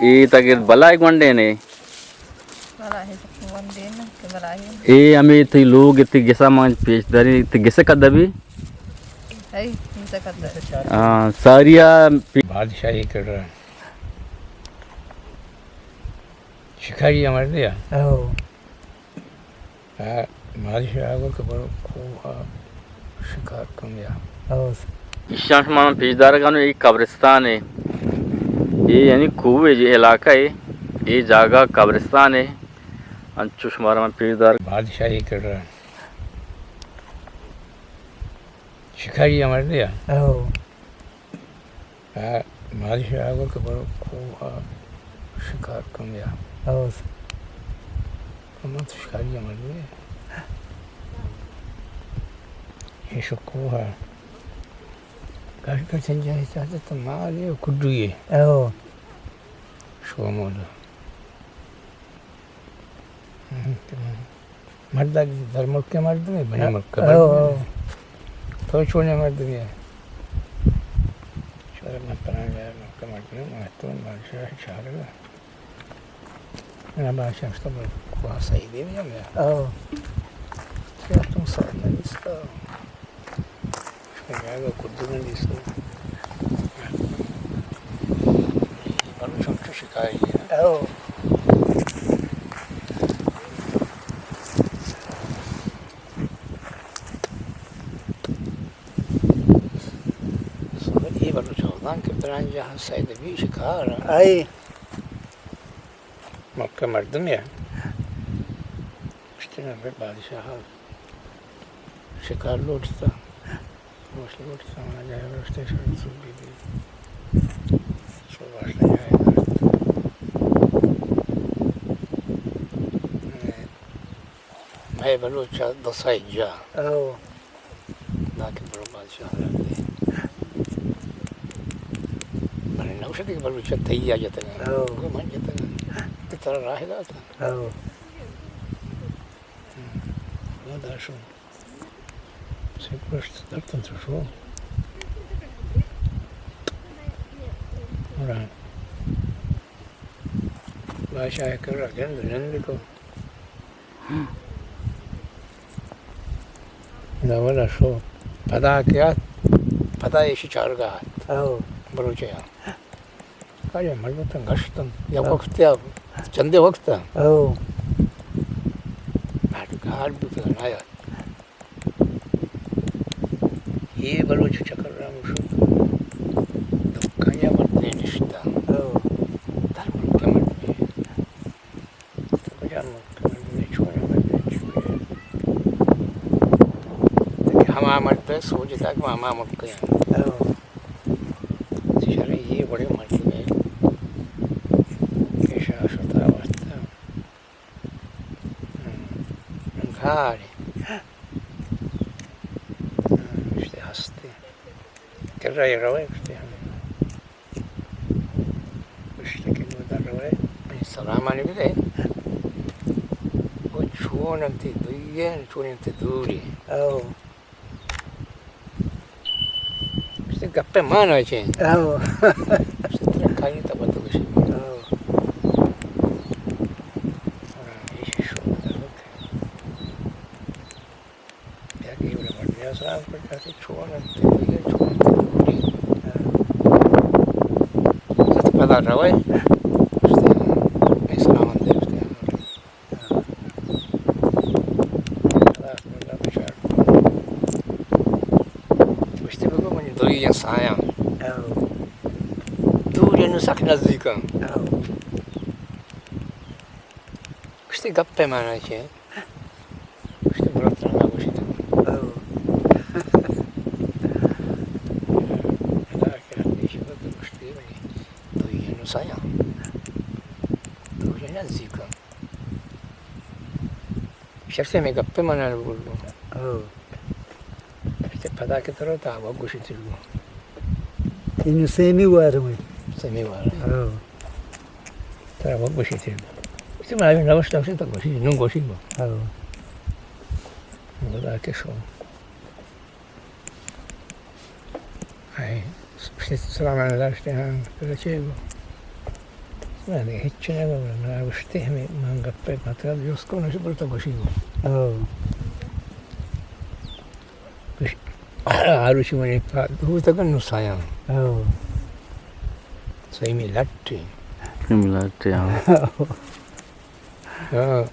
اے تاکہ بلائے گونڈے نے۔ بلائے گونڈے نے کہ بلائے۔ اے ہمیں تئی لوگ، تئی گسا من پیش داری، تئی گسے کدہ بی؟ ہاں، ساریا پی- بادشاہی کر رہا ہے۔ شکاری ہمارے دیا۔ او۔ ء بادشاہ ء گوشت کہ برو کوہ ء شکار کن یا۔ او۔ ایشاں شما من پیش دارگ ء آں، اے قبرستان ء، اے یعنی کوہ ء علاقہ ء، اے جاگہ قبرستان ء، انچو شمارا من پیش دار۔ بادشاہی کر رہا۔ شکاری ہمارے دیا۔ او۔ ء بادشاہ ء گوشت کہ برو کوہ ء شکار کن یا۔ او۔ من تو شکاری ء مردمے۔ ایشو کوہ ء۔ گاش کا چنجا ہے چاہتے تو مال ہے کڈو یہ۔ او۔ شو مولا۔ ہم، تو مردگ در ملک مردمے، بنی ملک او، مردمے۔ او۔ تو چونیں مردمے؟ شر من پران جاہ ملک مردمے، من تو بادشاہ چارگا۔ من بادشاہ تو کوہ سعیدی میں جاؤں گا۔ او۔ کیا تم سر نہیں اس کا؟ جاگہ کدوم نیست۔ بلوچ ہم تو شکاری ہے۔ او۔ سو، یہ بلوچ ہوتاں کہ بران جہاں سید بھی شکار۔ آئی۔ مکہ مردم یا۔ اشتنا بادشاہ۔ شکار لوٹتا۔ گوشت لوٹتا، ہما جاگہ رفتے شد، سوبی دی۔ سو باشتا جاگہ رفت۔ مئے بلوچ ء دو سئے جاہ۔ او۔ داکہ برو بادشاہ را دے۔ بلے نہ گوشت کہ بلوچ ء تئی ء جتگ۔ او۔ گو من جتگ۔ تو ترا راہ داتا۔ او۔ ہم۔ ہمدا شو۔ سے پشت درتن تو شو۔ گڑا بادشاہ کرا گند نند کو۔ ہم۔ دا ولا شو۔ پدا کہ آت، پدا ایشی چارگا آت۔ او۔ بلوچے آ۔ آیا مردم گشتن، یا او۔ وقت یا چندے وقت۔ او۔ ناٹکار بھی تو نہ آیا۔ یہ بلوچ چکر رام شد۔ دکان یا مردے نشتا۔ او۔ در ملک مردے۔ تو کجا ملک مردے، چون مردے، چون؟ ہما مرد سوچتا کہ ہما ملک۔ او۔ شریں یہ بڑے مردمے کہ شاہ شتا واسطہ۔ ہم۔ کارے۔ ہم، اشتے ہستے۔ کرا یہ روے اشتے ہم۔ اشتے کہ نو در روے۔ سلامانی بدے۔ وہ چون انتی دوئین، چون انتی دوری۔ او۔ گپے مانا چے؟ او۔ ترکانی تبا تو گشی۔ او۔ ہاں، ایشی شو۔ یا کہ بڑے مردے سلام پر جاتے، چون انتے تو یہ چون انتے تو بڑی۔ ہاں۔ پدا روے۔ سلام انتے۔ گوشتی بگو من دوئی سایاں۔ او۔ دور انو سک نزدیکاں۔ او۔ گوشتی گپ مانا چے؟ گوشتی برو ترا گوشی تو۔ او۔ ادا کہ ہمیشہ بگو گوشتی منی دوئی انو سایاں۔ دور نزدیکاں۔ شخص میں گپے مانا بول۔ او۔ اشتے پدا کہ ترو تا وگ گوشی تیرگو۔ اینو سیمی وار میں۔ سیمی وار۔ او۔ ترا وگ گوشی تیرگو۔ اشتے من آئی نوشت نوشت تو گوشی، نون گوشی گو۔ او۔ خدا کے شو۔ آئی، سلام علیکم داشتے، ہاں، تو چے گو؟ من ہچ نہ گوشت، من گوشت ہمے من گپ ءَ مطلب جست کناں، شبر تو گوشی گو۔ او۔ گوش-، آروچی منی پاد بوتگ نو سایاں۔ او۔ سیمی لٹ۔ سیمی لٹ، ہاں۔ ہاں۔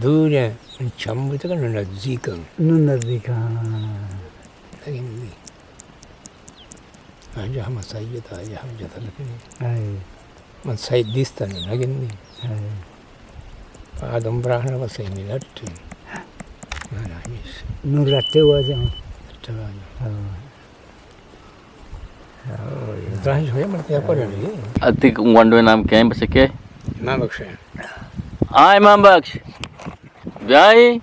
دور ءَ چم بوتگ، نوں نزیک ءَ۔ نوں نزیک ءَ، ہاں۔ نگندی۔ آجا ہم سید، آجا ہم جتل کنی۔ آئے۔ من سید دیست نوں نگندی۔ آئے۔ آدم براہنا بس ایمی لٹ۔ من ہمیش۔ نوں لٹے واجہ۔ لٹے واجہ۔ ہاں۔ تی گونڈو نام کئے بچکے؟ امام بخش۔ ہاں، امام بخش۔ بیائی۔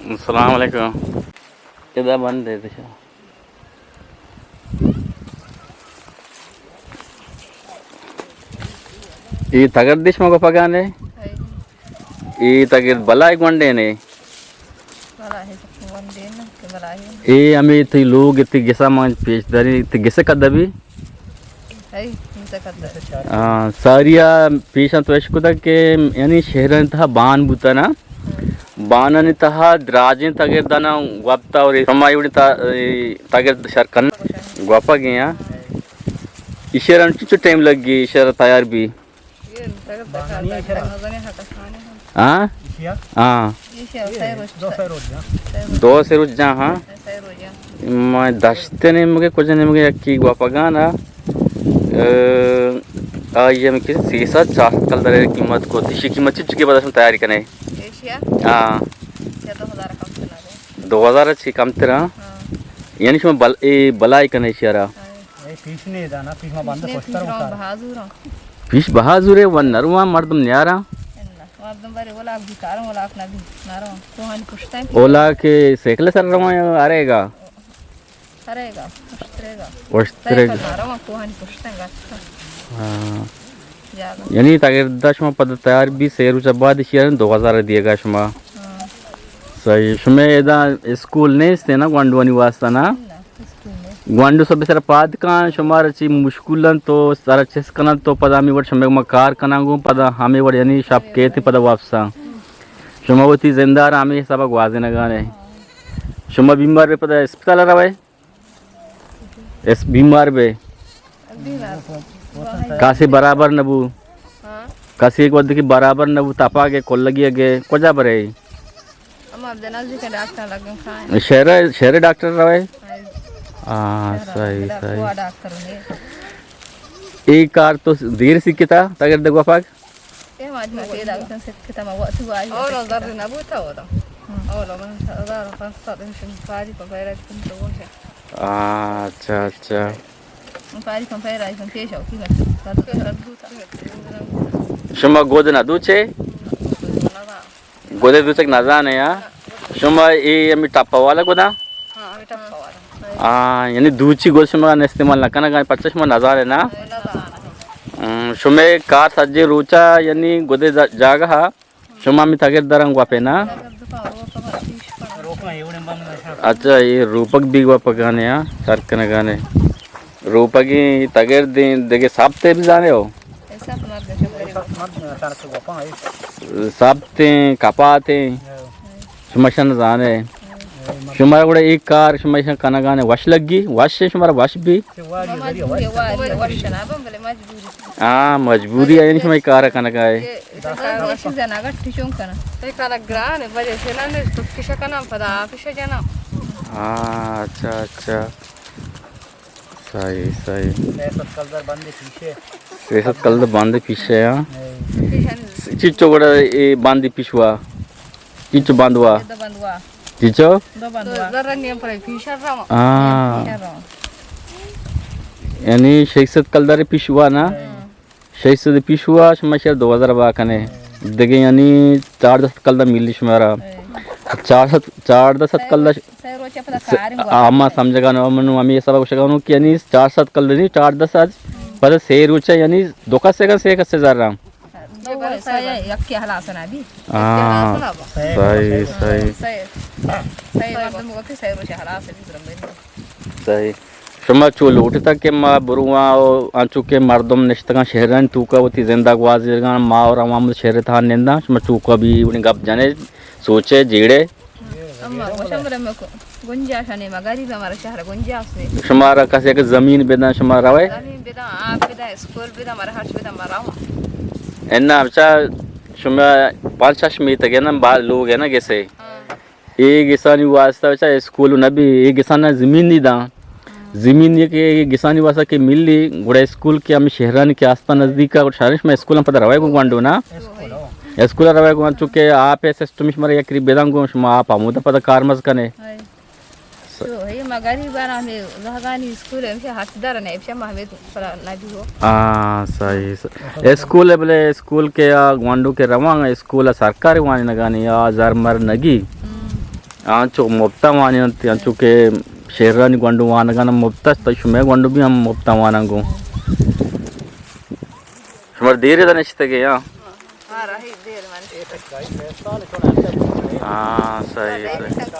السلام علیکم۔ ادا بند ہے دشا۔ اے تگردش مگو پگانے؟ اے تگرد بلائے گونڈے نے؟ بلائے گونڈے نے کہ بلائے۔ اے ہمیں تئی لوگ تئی گسا من پیش داری، تئی گسے کدہ بھی؟ ہاں، ساریا پیشاں تو اش کتگ کہ یعنی شہرانی تہا بان بوتا نا، بانانی تہا دراجیں تگردانا گوپتا اور شما ایوڑی تا-، اے، تگرد شر کن گوپا گیا۔ ایشرا چنچو ٹائم لگی ایشرا تیار بی؟ ہاں؟ ہاں۔ دو سے روچ جا، ہاں۔ ما دشت نیمگے، کجا نیمگے یکی گوپگانا، اے، آئی ہم کہ سیصد چارصد کلدارے قیمت کو، تیشی قیمت چی چکے بعد تیاری کنے؟ ہاں۔ دو ہزار چی کم ترا؟ ہاں۔ یعنی شما بل-، اے بلائی کنے شیرا؟ ہاں۔ پیش نے دانا، پیش ما بند پیش نے، پشتر پیش رو بہا زورا۔ پیش بہا زورے و نرواں مردم نیارا۔ مردم بری اولاک بیکار، اولاک نہ بی، نرواں۔ کوہانی پشتیں۔ اولاک سیکل سر رواں یا ارے گا؟ ارے گا، پشترے گا۔ پشترے گا۔ سیکل نرواں، کوہانی پشتیں گا۔ ہاں۔ یعنی تگردا شما پد تیار بی، سے روچ بعد شیرن دو ہزار دیگا شما۔ ہاں۔ صحیح۔ شما ادا اسکول نیست نا گونڈوانی واسطہ نا؟ نہ، اسکول نیست۔ گونڈو سب سر پاد کان، شما را چی مشکل انت تو سر چس کنن تو پدا ہمیں وڑ شما ما کار کنن گو پدا ہمیں وڑ یعنی شپ کیت پدا واپسا۔ شما وتی زندہ را ہمیں حساب گوازینگانے۔ شما بیمار بے پدا اسپتال روے؟ اس بیمار بے؟ بیمار۔ کاسے برابر نبو؟ ہاں۔ کاسے ایک وقت کی برابر نبو، تپا گے، کلگی گے، کجا برے؟ ہم اب نزدیک ڈاکٹر لگن کھائیں۔ شہر، شہر ڈاکٹر روے؟ ہاں۔ ہاں، شہر صحیح، بلا صحیح۔ کوئی ڈاکٹر نہیں۔ ایک کار تو دیر سی کتا، تگر دگوا پاک؟ اے ما جمع پیدا بوتن سکتا ما وقت واجہ۔ اولا در نبوتا اولا۔ ہم۔ اولا من ہزار و پانچ سد ہمشن پاری پہ بیرک کن تو گوشا۔ آ، اچھا، اچھا۔ پاری پہ بیرک کن پیش او کی بس۔ شما گود نہ دوچے؟ گودے دوچک نزانے، ہاں؟ شما اے ہمیں ٹپا والا گودا؟ ہاں، ہمیں ٹپا والا۔ ہاں، یعنی دوچی گود شما استعمال نہ کنگا، پچہ شما نزانے نا؟ ہاں، نزانے۔ ہم، شما کار سجے روچا یعنی گودے جا-، جاگہ ہا، شما ہمیں تگر درنگ واپے نا؟ اچھا، یہ روپک بھی واپگانے، ہاں، سر کنگانے۔ روپگی تگر دیں، دگہ سابتے بزانے ہو؟ سابتیں، کپاتیں، شما شن زانے۔ شما گڑا ایک کار شما شن کنگانے وش لگی، وش شما وش بھی؟ ہاں، مجبوری ہے، یعنی شما ایک کار کنگا ہے۔ ہاں، اچھا، اچھا۔ صحیح، صحیح۔ سیصد کلدار بند پیشے۔ سیصد کلدار بند پیشے، ہاں۔ اے۔ چیچو گڑا اے بند پیشوا۔ چیچو بندوا۔ اے دو بندوا۔ چیچو؟ دو بندوا۔ دو زر نیم پر پیشر روا۔ ہاں۔ پیشر روا۔ یعنی شش سد کلدار پیشوا نا؟ ہاں۔ شش سد پیشوا شما شر دو ہزار با کنے۔ دگہ یعنی چاردہ سد کلدہ ملی شمارا۔ چار سد، چاردہ سد کلدہ ش-، سہ روچ پدا س-، کاریں گوات۔ آ، ما سمجھگا نو، من ہمیں سبق گوشگا نو کہ یعنی چار سد کلدہ نہیں، چاردہ سد، پدا سے روچ یعنی دو کس سے سے کس سے زر رہا۔ دو سہ یکی ہلاس نہ بی۔ ہاں۔ صحیح، صحیح۔ سہ، سہ مردم وقت سہ روچ ہلاس بی برم۔ صحیح۔ شما چو لوٹتا کہ ما برواں و انچو کہ مردم نشتگاں شہرانی توکا وتی زندہ گوازینگاں، ما اور عوام شہر تہا ننداں، شما چوکا بھی وڑیں گپ جنے، سوچے، جیڑے۔ اما گوشم رمکو گنجاش نے، ما غریب، ہمارا شہر گنجاش نے۔ شمارا کس یک زمین بدن، شما روے؟ زمین بدن، آپ بدن، اسکول بدن، مارا ہرچ بدن، ما رواں۔ انا بچا شما پانچ شش میتگ ہے نا، با-، لوگ ہے نا گسے۔ ہاں۔ اے گسانی واسطہ بچا اسکول نہ بی، اے گسانا زمین نی داں۔ زمین یہ کہ اے گسانی واسطہ کہ ملی، گڑا اسکول کہ ہمیں شہرانی کہ آستہ نزدیک ہے، گڑا شہرش میں اسکول ہم پتہ روائے گو گوانڈو نا۔ اسکول روائے گو، چونکہ آپ ہے سسٹمش مرے یک ری بدن گو، شما آپ ہمودا پتہ کار مز کنے۔ تو ہے ما غریب آنا ہمیں زہگانی اسکول ہے، ہمیں ہاتھ دار نہیں، ہمیں ہمیں پر نہ بھی ہو۔ ہاں، صحیح، صحیح۔ اسکول ہے بلے، اسکول کے آ گوانڈو کے رواں، اسکول سرکار وانی نگانی یا زر مر نگی۔ ہاں، چو مفتا وانی انت، انچو کہ شہرانی گونڈو وانگان مفت است، شمئے گونڈو بھی ہم مفتا وانگو۔ شمار دیر دا نشتگے، ہاں؟ ہاں، صحیح، صحیح۔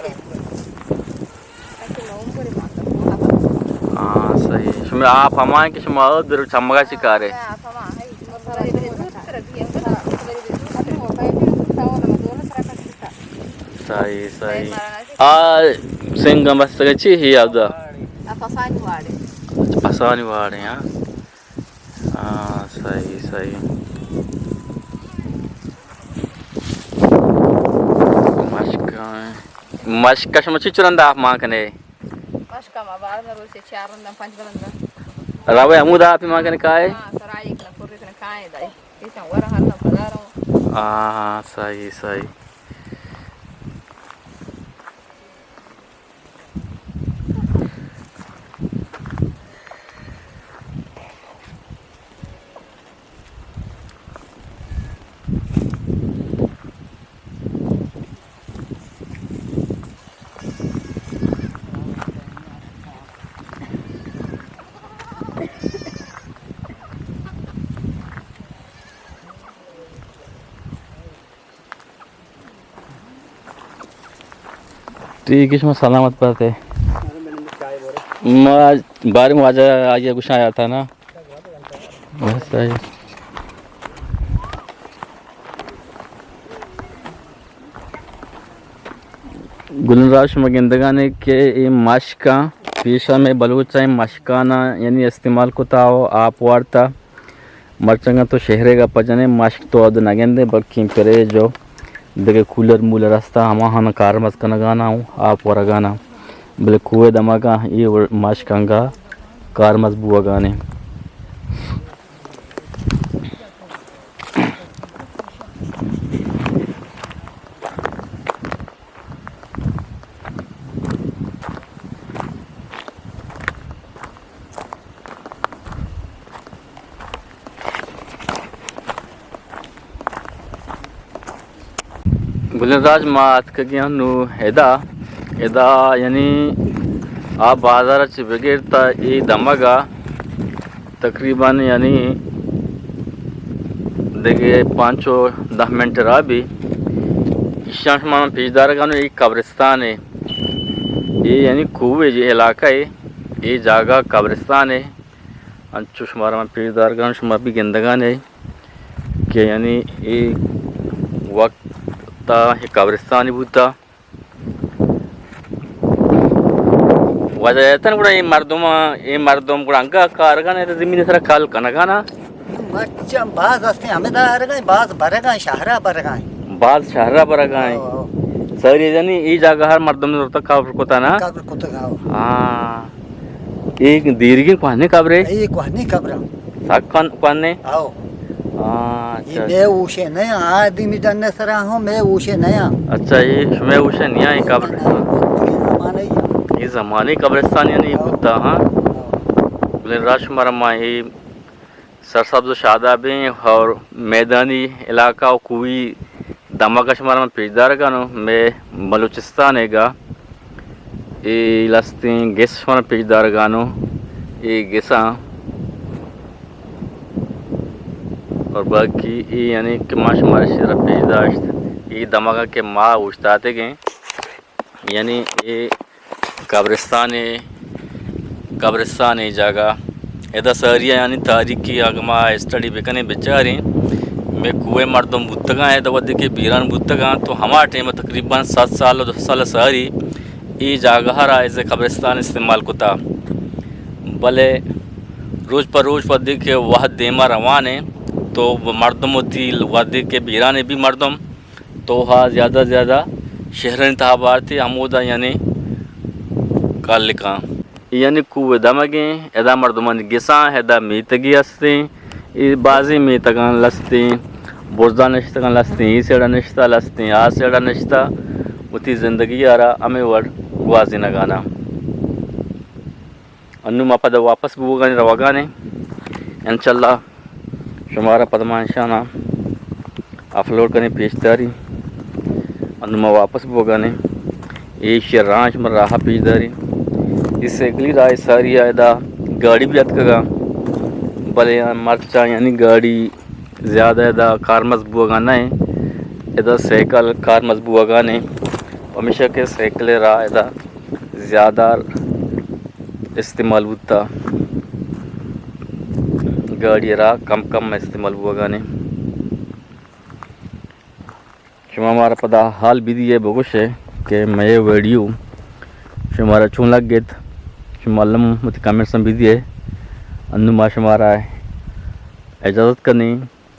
ہاں، صحیح۔ شما آپ ہمائیں کہ شما در چمگا چی کارے؟ صحیح، صحیح۔ آ سنگ ہم بستگا چی ہی آبدا؟ آ پسانی واڑے۔ اچھا، پسانی واڑے، ہاں۔ ہاں، صحیح، صحیح۔ مشکا، مشکا شما چی چرند آپ مان کنے؟ مشکا ما بار نہ روچے چار رندم، پنچ رندم۔ راوے ہمود آپ مان کنے کائے؟ ہاں، سرائی کنا، پوری کنا کائے دائی۔ ایشان ورا ہر دم پدارم۔ ہاں، صحیح، صحیح۔ ٹھیک ہے، شما سلامت باتے۔ ما بارے واجہ آئیے گوشاں آیا تھا نا۔ بس آئی۔ گلن راج شما گندگانے کہ اے مشکاں پیشا میں بلوچ ایں مشکانا یعنی استعمال کتا و آپ وارتا۔ مرچنگا تو شہرے گپا جنے، مشک تو اود نہ گندے، بلکیں فریج و دگہ کولر مولر ہستا، ہماہاں کارمرز کنگانا و آپ ورگانا۔ بلے کوہ دمگا اے مشک انگا کارمرز بوگانے۔ گلیں راج ما اتکگیں نوں ادا، ادا یعنی آ بازار ءَ چہ بگر تا اے دمگ ءَ تقریباً یعنی دگہ پانچ و دہ منٹ راہ بی۔ ایشاں شما من پیش دارگ ءَ نوں اے قبرستان اے، اے یعنی کوہ اے، علاقہ اے، اے جاگہ قبرستان اے۔ انچو شمارا من پیش دارگ ءَ نوں، شما بی گندگان اے کہ یعنی اے وقت تا اے قبرستانی بوتا۔ واجہ ایتن گڑا اے مردم، اے مردم گڑا انگا کارگان اے زمین سرا کال کنگانا۔ مچم باز ہستیں، ہمیں دارگا، باز برگا، شہرا برگا۔ باز شہرا برگا۔ او، او۔ ساری جنی اے جاگہ ہر مردم زرتا قبر کتا نا؟ قبر کتا، او۔ ہاں۔ اے دیرگیں کوہنیں قبرے؟ اے کوہنیں قبر۔ سک کوہن-، کوہنیں؟ آؤ۔ ہاں، اے اچھا۔ مئے ہوشے نہ آں، آدمی ڈن سرا ہوں، مئے ہوشے نہ آں۔ اچھا، اے شمئے ہوشے نہ آں، اے قبر۔ اے زمانہ ہی۔ اے زمانہ قبرستان یعنی آؤ۔ بوتا، ہاں۔ آؤ۔ بلے راج شمارا ما اے سرسبز و شادابیں اور میدانی علاقہ و کوہی دمگا شمارا من پیش دارگانوں۔ مئے بلوچستان ء گا اے لستیں گس شمارا پیش دارگانوں۔ اے گساں اور باقی اے یعنی کہ ما شمارا شرا پیش داشت، اے دمگا کہ ما اوشتاتگیں، یعنی اے قبرستان، قبرستان ء جاگہ۔ ادا ساری یعنی تاریخی اگہ ما اسٹڈی بکنیں بچاریں، مئے کوہ مردم بوتگاں، ادا وھدے کہ بیران بوتگاں تو ہما ٹائم تقریباً صد سال و دو سال ساری اے جاگہ را از قبرستان استعمال کتا۔ بلے روچ پہ روچ وھدے کہ وھد دیما روان ایں تو مردم وتی وھدے کہ بیران بی مردم تو ہا زیادہ زیادہ شہرانی تہا بارتی ہمودا یعنی کالکاں۔ یعنی کوہ دمگیں، ادا مردمانی گساں، ادا میتگی ہستیں، اے بازیں میتگاں لستیں، برزا نشتگاں لستیں، اے سیڑا نشتا لستیں، آ سیڑا نشتا، وتی زندگی آرا ہمیں وڑ گوازینگانا۔ انوں ما پدا واپس بوگانے روگانے، انشاءاللہ شمارا پدا ما انشاءاللہ اپلوڈ کنیں پیش داری۔ انوں ما واپس بوگانے، ایشی رانش من راہ پیش داری۔ اے سائیکلی راہ ساری ادا گاڑی بھی اتکگا، بلے مرچاں یعنی گاڑی زیادہ ادا کارمز بوگا نہ ایں، ادا سائیکل کارمز بوگا نے، ہمیشہ کہ سائیکل راہ ادا زیادہ استعمال بوتا، گاڑی را کم کم استعمال بوگا نے۔ شما مارا پدا حال بدیے، بگوشے کہ مئے ویڈیو شمارا چون لگت، شما الم وتی کمنٹس ہم بدیے۔ انو ما شمارا اجازت کنیں،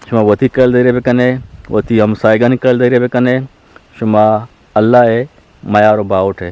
شما وتی کل دیرے بکنے، وتی ہمسائگانی کل دیرے بکنے، شما اللہ ء میار و باہوٹ ہے۔